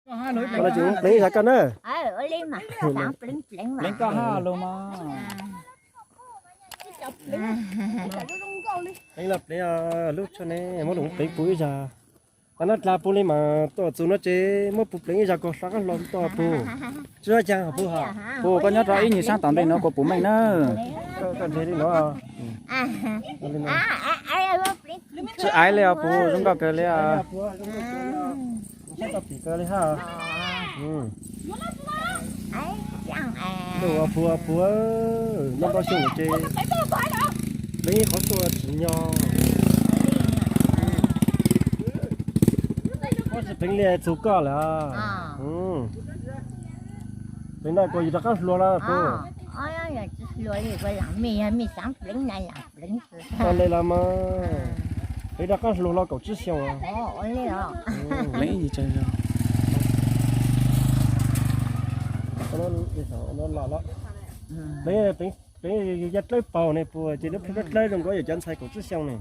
Koj los tsis muab pleev ib zag koj na. Pleev koj hab lug mas. Pleev lub tshuaj ne muab lug pleev puv ib zag. Tag nab dlha puv li mas tuaj txug no ces muab puv pleev ib zag koj hla qab hlo tuaj puv. Tsis ua caag puv. Puv koj nyob rau ib nyuag sab tom ntej no kuas puv meej na. Tsis aiv li os puv, zoo nkauj kawg li os. Puv puv, noj ntau xyoo lawm ces pleev qhov tshuaj tsis nyo. Koj tsis pleev li txug koj lawm. Pleev no kuas yus rov qab hluas los puv. Ua li los mas, pleev rov qab hluas hlo kaum tsib xyoo. Pleev, pleev yog dlawb paug ne puv, ces lub dlawb zoo nkaus yog cov ntxhais kaum tsib xyoo ne.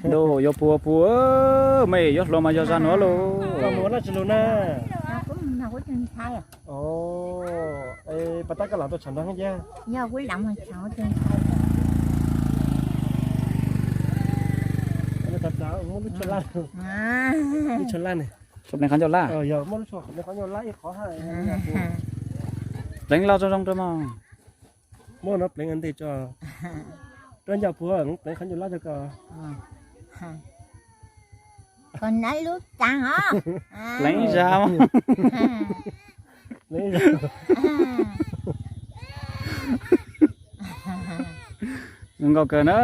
Ntuj, yuav puv puv, mej yuav hluas mas yog zag nuav lauj. Koj mus ua laj tsis lug na? Pas tab koj lam tuaj tsham nrag thiab. Tshuaj pleev qhov ncauj laj. Pleev los zoo zoo rau mog. Muab no pleev ua ntej tso. Rab ncauj puv, pleev qhov ncauj laj rau koj. Pleev zag. Zoo nkauj kawg na,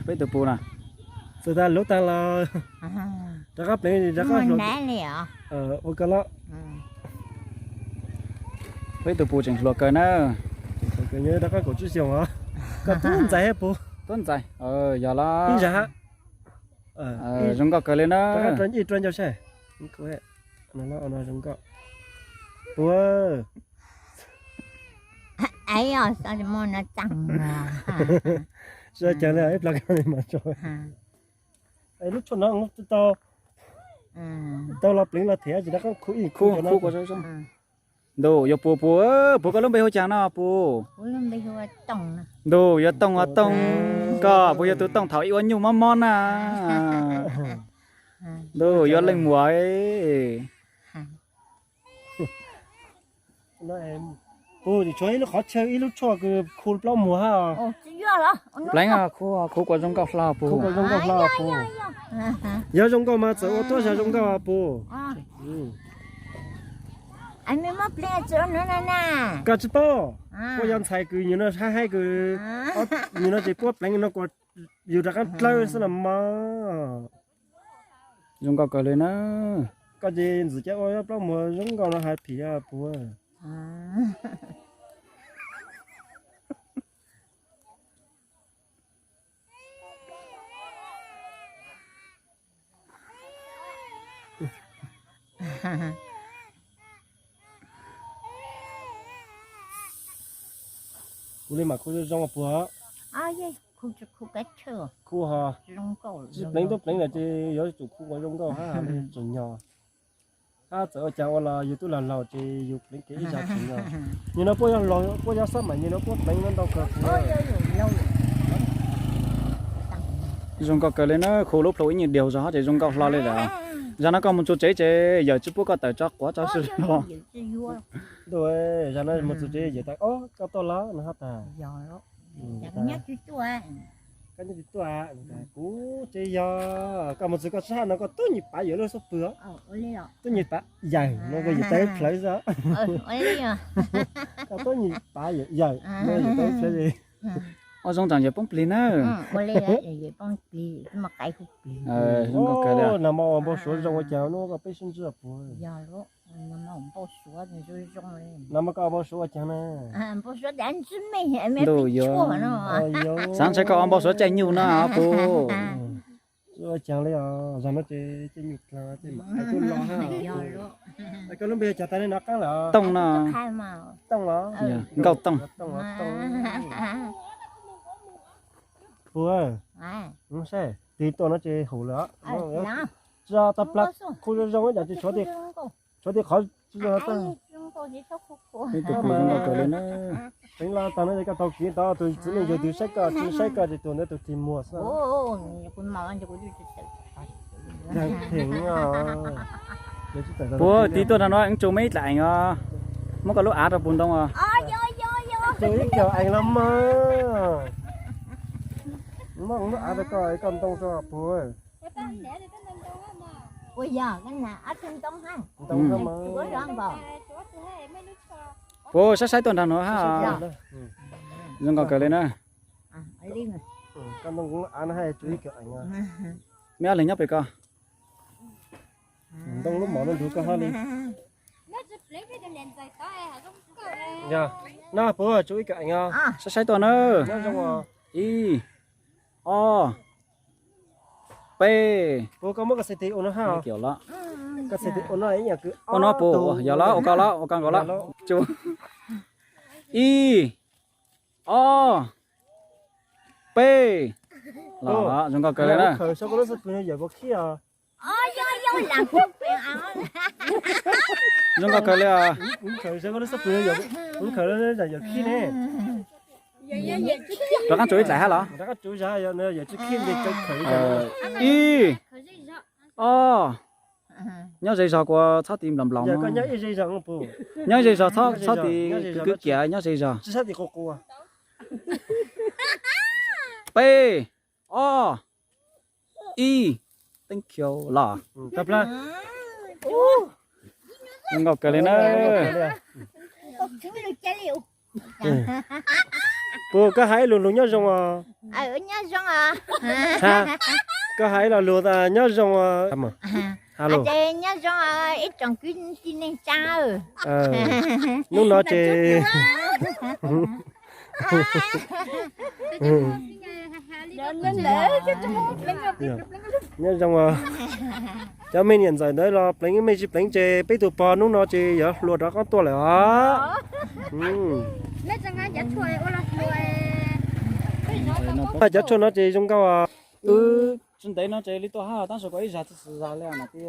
peb tus puv na. Txawm tas lub tag los rov qab pleev rov qab hluas. Ua koj los. Peb tus puv tseem hluas kawg na. Rov qab kaum tsib xyoo os. Koj tub ntxais thiab puv? Tub ntxais, yog los. Ib zag hab. Zoo nkauj kawg li na. Ib rab ncauj saib. Zoo nkauj. Puv. Sawv caag li ib plag koj mas tso. Lub tshuaj no tau, tau los pleev los them tsis rov qab khu ib khu. Ntuj, yuav puv puv, puv koj lub npe hu caag no puv? Ntuj, yuav Tooj os Tooj. Koj puas yog tus Tooj thaum ib ua nyuj mob mob na? Ntuj, yuav leej muam. Puv, tshuav ib lub qhov chaw ib lub tshuaj kws khu plaub muag hab. Pleev, khu, khu kuas zoo nkauj hlo puv. Yog zoo nkauj mas txawm ua tuab zag zoo nkauj puv. Koj tsis paub, puab yog ntxhais kws nyuam no hab haib kws nyuam no ces puab pleev no kuas yus rov qab dlawb xwb los mas. Zoo nkauj kawg li na. Koj ces ntxim cai ua plaub muag zoo nkauj no hais phim puv. Kuv li mas khu zoo zoo puv. Khu ho, tsis pleev tub pleev lawm ces yuav tsum khu ua zoo nkauj hab tseem nyog. Hab txawm ua caag ua los yus tub lag laug ces yus pleev kev ib zag tseem nyog. Nyuam no puab yog, puab yog xab maim nyuam no puab pleev ntau kawg. Zoo nkauj kawg li na, khu lub plhu ib nyuag diaug zog hab ces zoo nkauj hlo li lawm. Zag no koj mus txug tsev ces yawm tsis pub koj tawm tso quav tso si los. Ntuj, zag no mus txug tsev yawm tas, o, koj tuaj los no hab tas. Koj nyob tsis tuaj, kuv ces yog koj mus txug koj sab hab no koj tub nyuam pav yawm lub xub pwg, tub nyuam pav yawm no koj yawm tau plawv xwb. Koj tub nyuam pav yawm no yawm tau plawv li. O, zoo tseem yawm poob plig na. Nag hmo ua npau suav zoo ua caag nub koj peb sib ntsib puv. Nag hmo koj ua npau suav ua caag na? Ntuj, xav ntshai koj ua npau suav caij nyuj na puv. Ua caag li os, zag no ces caij nyuj dlaag ces mam tuaj los hab. Koj lub npe cas tas li no qaab lawm? Tooj no. Tooj los? Nkauj Tooj. Puv, saib twg tuaj no ces haum lawm os. Tsis tau plag khu zoo zoo ib yam tsis tshuav, tshuav tej qhov tsis zoo tag. Tus pus zoo nkauj kawg li na. Teev los tag no koj tau kiv tau tus txiv neej yog tus saib koj tsis saib koj ces tus ntawd tus ris muag xwb. Puas tiv tuaj nrog no tso me ib dlaim eev os, muab koj lub av rau puas ntoo os. Tus ib co eev los mas, muab lub av rau koj, koj ntoo rau puas. Puas saib saib tuaj nrog no hab. Zoo nkauj kawg li na. Me ob leeg nyob pem ko. Ntoo lub mom no nrug koj hab li. Yog, no puas tso ib co eev os. Saib saib tuaj na. Ib, ob, peb. Puas koj muab koj xais tes ua no hab. Koj xais tes ua no ib yam kws ua no puas yog los ua koj los ua koj nkaus los. Ib, ob, peb. Los zoo nkauj kawg li na. Zoo nkauj kawg li os. Rov qab tso ib dlaim hab los. Ib, ob. Nyob ze zog kuas txhob tis nplaum nplaum. Nyob ze zog, txhob tis kwv kiag, nyob ze zog. Peb, ob, ib, teeb khiu los. Zoo nkauj kawg li na. Puas koj hais ib lo lus nyob zoo os. Koj hais ib lo lus nyob zoo os. Nyob zoo ib tsoom kwv tij neej tsa. Hnub no ces nyob zoo os. Cov me niam ntxawm ntawd los pleev me tsis pleev ces peb tus pog hnub no ces yuav hluas rov qab tuaj lawm os. Cov tshuaj no ces zoo nkauj os. Wb tsis ntev no ces li tuaj hab tab sis kuv ib zag tsis zag li mas tij.